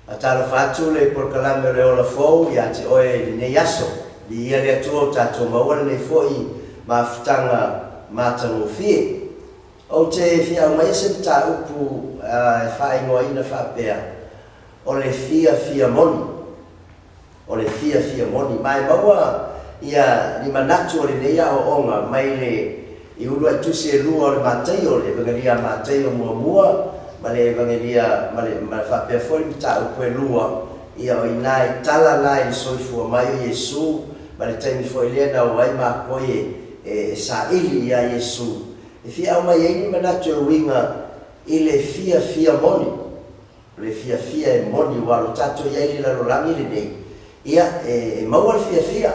Faatalofa atu le polokalame o le Ola Fou ia te oe i lenei aso. Viia le Atua ua tatou maua lenei foi mafutaga matagofie. Ou te fia aumaia se mataupu e faaigoaina faapea, O le fiafia moni. O le fiafia moni. Ma e maua ia ni manatu o lenei aoaoga mai le i uluai tusi e lua o le Mataio, le Evagelia a Mataio muamua ma le Evagelia ma le ma faapea foi le mataupu e lua, ia o i ina i tala na i le soifua mai o Iesu ma le taimi foi lea na o ai makoi e e saili ia Iesu. E fia aumai ai ni manatu e uiga i le fiafia moni. O le fiafia e moni ua alo tatou i ai i le lalolagi lenei, ia, e maua le fiafia.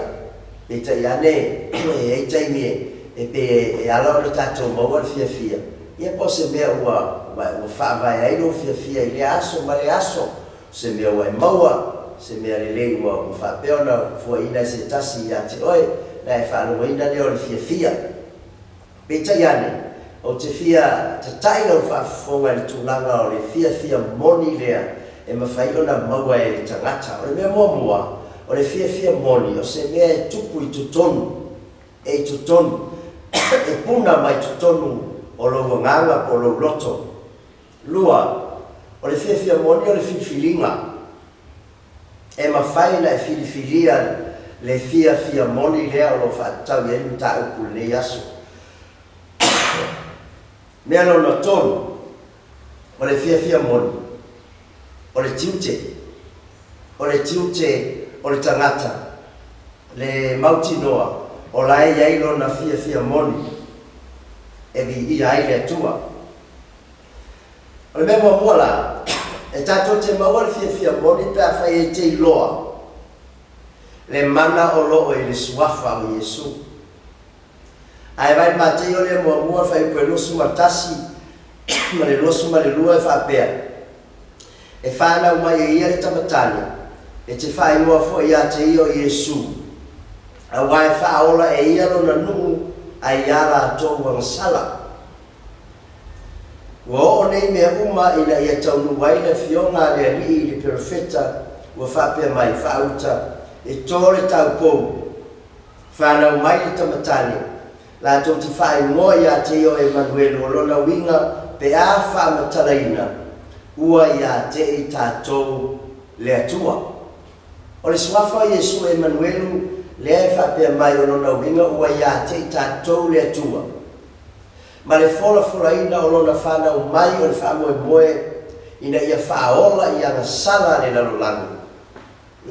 Peitai ane, e i ai taimi e pei e ala ona tatou maua le fiafia, ia po o se mea ua ua faavae ai lou fiafia i lea aso ma lea aso, o se mea ua e maua, se mea lelei ua faapea ona fuaina e se tasi ia te oe, ona e faalogoina lea o le fiafia. Peitai ane, ou te fia tatai lau faafofoga i le tulaga o le fiafia moni lea e mafai ona maua e le tagata. O le mea muamua, o le fiafia moni o se mea e tupu i totonu, e i totonu, e puna mai totonu o lou agaga po o lou loto. Lua, o le fiafia moni o le filifiliga. E mafai ona e filifilia le fiafia moni lea o lo o faatatau i ai le mataupu i lenei aso. Mea lona tolu, o le fiafia moni, o le tiute. O le tiute o le tagata, le mautinoa o la e i ai lona fiafia moni e viia ai le Atua. O le mea muamua la, e tatou te maua le fiafia moni pe afai e te iloa le mana o lo o i le Suafa o Iesu. Ae vaai Mateio lea muamua fuaiupu e 21 ma le 22 e faapea, E fanau mai e ia le tamatane, e te faaigoa foi ia te ia o Iesu, auā e faaola e ia lona nuu ai iā latou agasala. Ua oo nei mea uma ina ia taunuu ai le Afioga a le Alii i le Perofeta ua faapea mai, Faauta, e to le taupou, fanau mai le tamatane, latou te faaigoa ia te ia o Emanuelu, o lona uiga pe a faamatalaina, ua ia te i tatou le Atua. O le suafa o Iesu Emanuelu lea e faapea mai o lona uiga ua ia te i tatou le Atua. ma le folafolaina o lona fanau mai o le faamoemoe ina ia faaola i agasala a le lalolagi,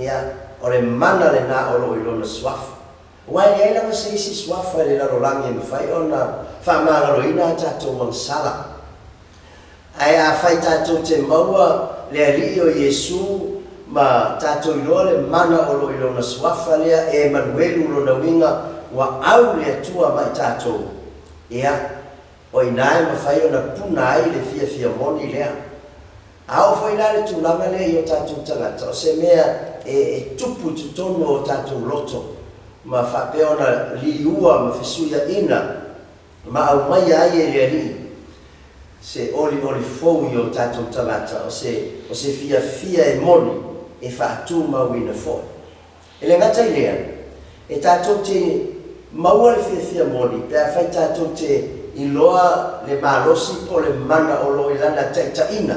ia, o le mana lena o lo o i lona suafa. Aua e leai lava se isi suafa i le lalolagi e mafai ona faamagaloina a tatou agasala. Ae afai tatou te maua le Alii o Iesu ma tatou iloa le mana o lo o i lona suafa lea e Emanuelu lona uiga ua au le Atua ma i tatou, ia, o ina e mafai ona puna ai le fiafia moni lea. A oo foi la le tulaga lea i o tatou tagata, o se mea e, e tupu i totonu o o tatou loto ma faapea ona liua ma fesuiaina ma aumaia ai e le Alii se olioli fou i o tatou tagata, o se, o se fiafia e moni e faatumauina foi. E le gata i lea, e tatou te maua le fiafia moni pe afai tatou te iloa le malosi po o le mana o lo o i lana taitaiga.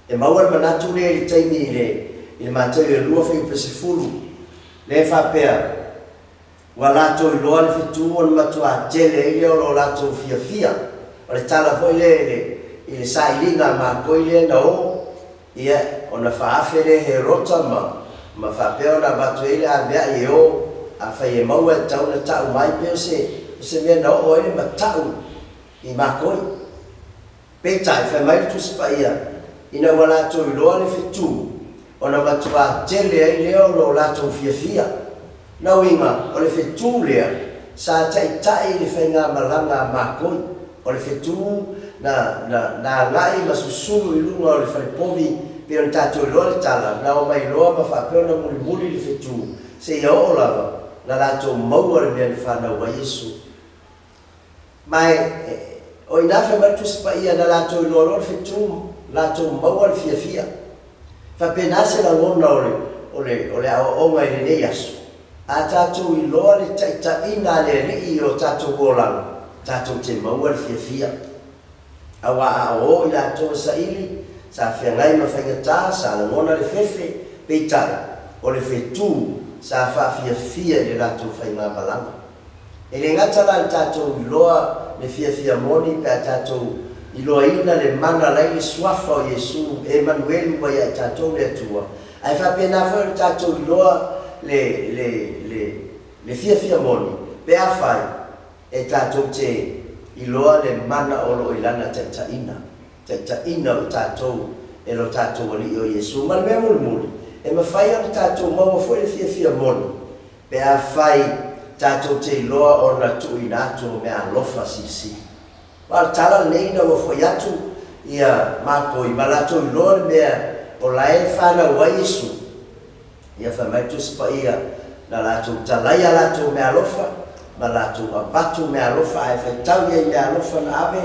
E maua le manatu lea i le taimi i le, i le Mataio e lua fuaiupu e sefulu, lea e faapea, Ua latou iloa le fetu ona matuā tele ai lea o lo latou fiafia. O le tala foi lea i le, i le sailiga a makoi lea na o, ia, ona faaafe lea e Herota ma, ma faapea ona avatu ai le avea'i e o, afai e maua e tatau ona ta'u mai, pei o se, o se mea na oo ai le mata'u i makoi. Peitai, fai mai le Tusi Paia, ina ua latou iloa le fetu, ona matuā tele ai lea o lo latou fiafia. Na uiga, o le fetu lea, sa taitai i le faigamalaga a makoi. O le fetu na, na, na agai ma susulu i luga o le falepovi, pei ona tatou iloa le tala, na omai loa ma faapea ona mulimuli le fetu, seia oo lava na latou maua le mea na fanau ai Iesu. Ma e, o ina fai mai le Tusi Paia, na latou iloa loa le fetu, latou maua le fiafia. Faapena se lagona o le, o le, o le aoaoga i lenei aso. A tatou iloa le taitaiga a le Alii i o tatou olaga, tatou te maua le fiafia. Aua a o i latou e saili, sa feagai ma faigata, sa lagona le fefe, peitai, o le fetu sa faafiafia i le latou faigamalaga. E le gata la i le tatou iloa le fiafia moni pe a tatou iloaina le mana la i le Suafa o Iesu, Emanuelu ua ia i tatou le Atua, ae faapena foi ona tatou iloa le, le, le, le fiafia moni pe afai e tatou te iloa le mana o lo o i Lana taitaiga, taitaiga o i tatou e lo tatou Alii o Iesu. Ma le mea mulimuli, e mafai ona tatou maua foi le fiafia moni pe afai tatou te iloa ona tuuina atu o meaalofa silisili. Aua o le tala lenei ina ua foi atu ia makoi ma latou iloa le mea o la e fanau ai Iesu, Ia fai mai le Tusi Paia, na latou talai a latou meaalofa, ma latou avatu meaalofa, ae faitau ia i meaalofa na ave,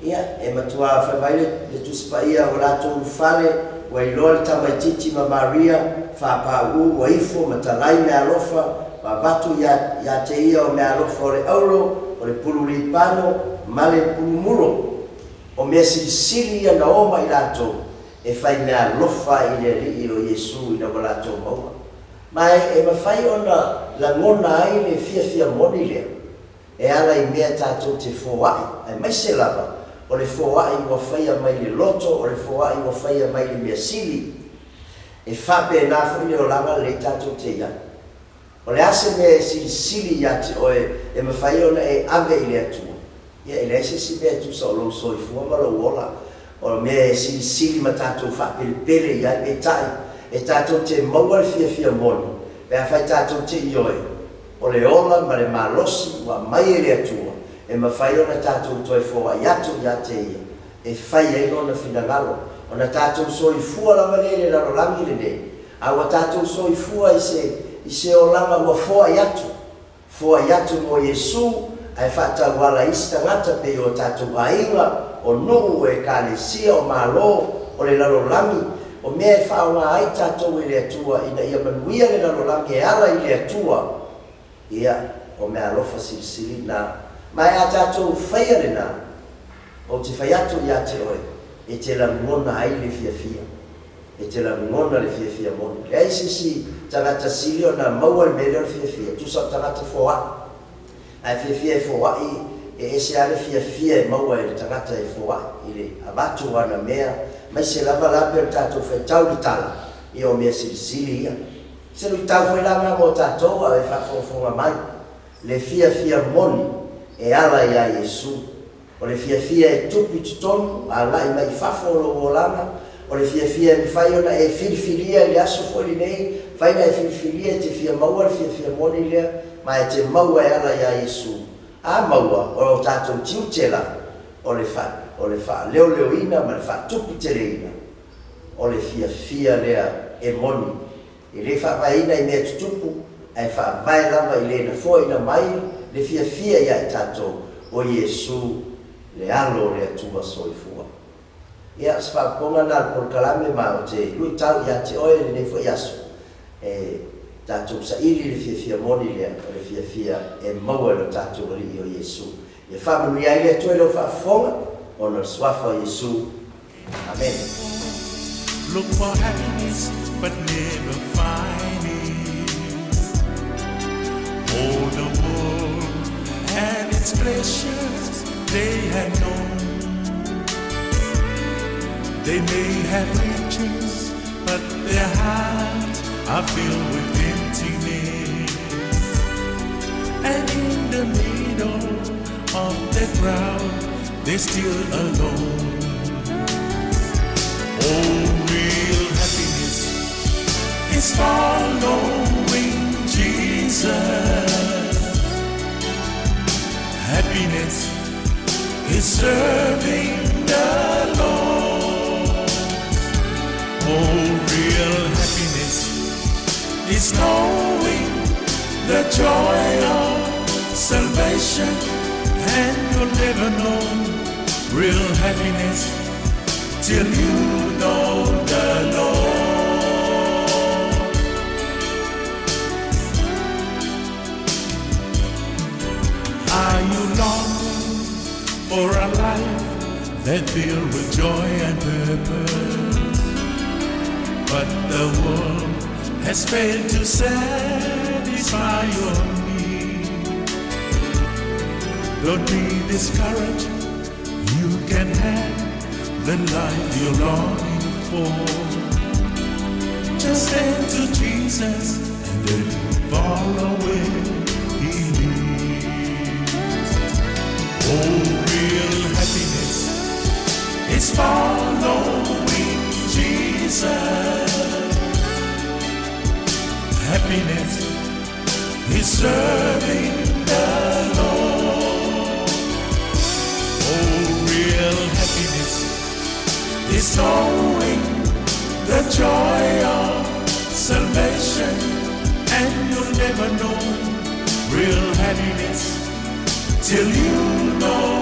ia, e matua fai mai le, le Tusi Paia, ua latou ulufale, ua iloa le tamaitiiti ma Maria, faapauu, ua ifo ma talai meaalofa, ma avatu ia, ia te ia o meaalofa o le auro, o le pulu lipano, ma le pulu muro. O mea silisili ia na o ma i latou, e fai meaalofa ai i le Alii o Iesu ina ua latou maua. Ma e mafai ona lagona ai le fiafia moni lea e ala i mea tatou te foai, aemaise lava o le foai ua faia mai le loto, o le foai ua faia mai le mea sili. E faapena foi le olaga lenei tatou te i ai. O le a se mea e silisili ia te oe e mafai ona e ave i le Atua? Ia, e leai se isi mea e tusa o lou soifua ma lou ola. O mea e silisili ma tatou faapelepele i ai, peitai, e tatou te maua le fiafia moni, pe afai tatou te ioe, o le ola ma le malosi ua aumai e le Atua, e mafai ona tatou toe foai atu ia te Ia, e fai ai Lona finagalo. Ona tatou soifua lava lea i le lalolagi lenei, a ua tatou soifua i se, i se olaga ua foai atu, foai atu mo Iesu, ae faatauala i isi tagata pei o tatou aiga, o nuu, o ekalesia, o malo, o le lalolagi, o mea e faaaoga ai tatou e le Atua ina ia manuia le lalolagi e ala i le Atua. Ia, o meaalofa silisili na. Ma e a tatou faia lena, ou te fai atu ia te oe, e te lagona ai le fiafia. E te lagona le fiafia moni. Leai se isi tagata sili ona maua le mea lea o le fiafia, tusa o tagata foai. Ae fiafia e foai, e ese lava le fiafia e maua e le tagata e foai i le avatu o ana mea, aemaise lava la pei o le tatou faitau i le tala, ia o mea silisili ia. Se luitau foi la na mo tatou a o e faafogafoga mai, le fiafia moni e ala iā Iesu. O le fiafia e tupu i totonu, agai mai i fafo o lou olaga, o le fiafia e mafai ona e filifilia i le aso foi lenei, mafai ona e filifilia e te fia maua le fiafia moni lea, ma e te maua e ala iā Iesu. A maua, o lo tatou tiute la, o le fa, o le faaleoleoina ma le faatuputeleina o le fiafia lea e moni. E le faavaeina i mea tutupu, ae faavae lava i le na foaina mai le fiafia ia i tatou, o Iesu, le Alo o le Atua soifua. Ia, o se faapopoga lena a le polokalame ma ou te luitau ia te oe i lenei foi aso, e tatou saili le fiafia moni lea, o le fiafia e maua e lo tatou Alii o Iesu. Ia faamanuia ai le Atua i lau faafofoga, ona o le Suafa o Iesu. Amene. Look for happiness but never find it. All the world and its pleasures they have known. They may have riches, but their hearts are filled with emptiness. And in the middle of the crowd, they're still alone. Oh, real happiness is following Jesus. Happiness is serving the Lord. Oh, real happiness is knowing the joy of salvation, and you'll never know real happiness till you know the Lord. that filled with joy and purpose. But the world has failed to satisfy your need. Don't be discouraged, you can have the life you're longing for. Just turn to Jesus and then follow where he leads. Oh, real happiness is following Jesus. Happiness is serving the Lord. Oh, real happiness is knowing the joy of salvation, and you'll never know real happiness till you know.